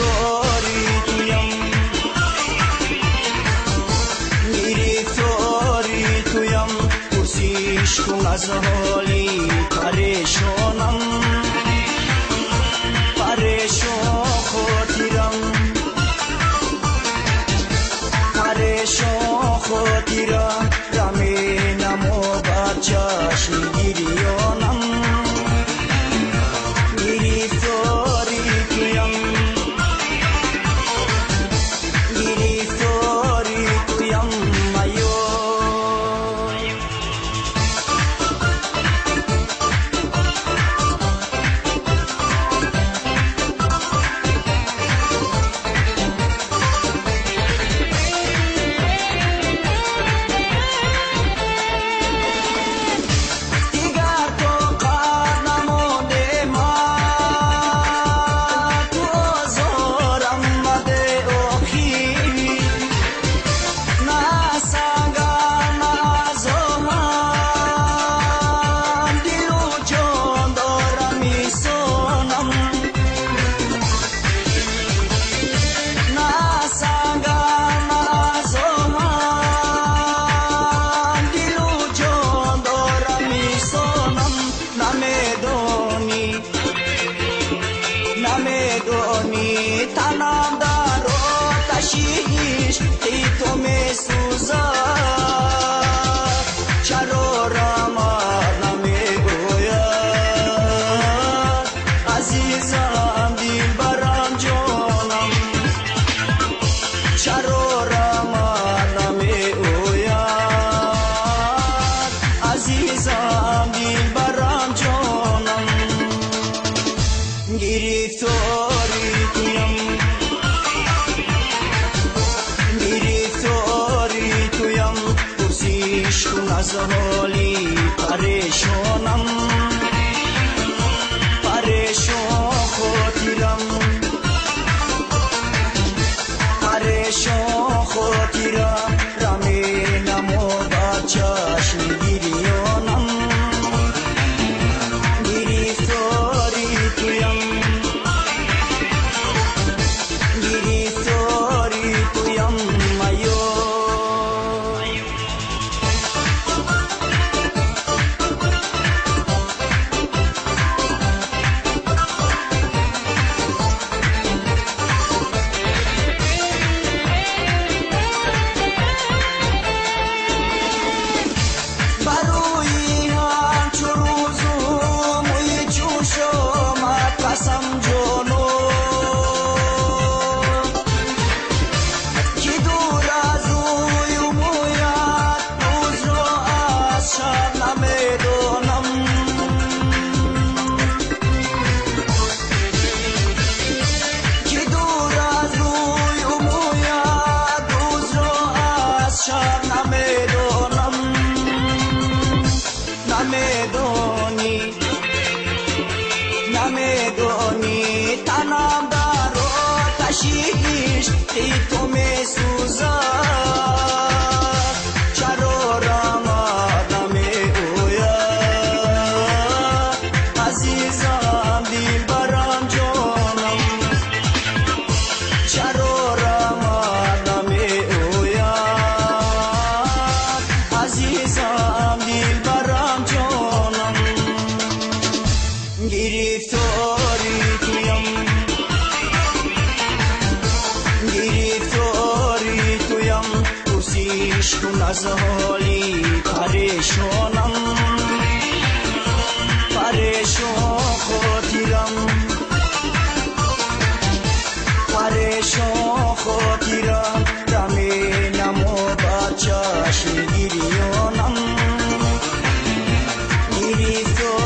Гирифтори туям, гирифтори туям, пурсиш кун аз ҳоли парешонам, парешон хотирам, парешон хотирам, раменамо бар чашми гирёнам. Гирифтори туям, гирифтори туям, айё. Дигар тоқат намонде ма, ту озорам маде охир, на сангар, на азоҳам, дилу ҷон дорам исонам, на сангар, на азоҳам, дилу ҷон дорам исонам. Намедонӣ, намедонӣ, танам дар оташи ишқи ту месӯзад, чаро рамад намегӯяд, азизам, дилбарам, ҷонам, чаро рамад намеояд, азизам, дилбарам, ҷонам. Гирифтори туям, гирифтори туям, пурсиш кун аз ҳоли парешонам, парешон хотирам, парешон хотирам, раменамо бар чашми гирёнам. Гирифтори туям, гирифтори туям, айё. Барои ҳамчу рӯзу мӯи чун шомат қасам ҷоно, ки дур аз рӯю мӯят рӯзро аз шаб намедонам, ки дур аз рӯю мӯят рӯзро аз шаб намедонам. Намедонӣ, намедонӣ, танам дар оташи ишқи ту месӯзад, чаро рамад намеояд, азизам, дилбарам, ҷонам, чаро рамад намеояд, азизам, дилбарам, ҷонам. Гирифтори туям, гирифтори туям, пурсиш кун аз ҳоли парешонам, парешон хотирам, парешон хотирам, раменамо бар чашми гирёнам. Гирифтори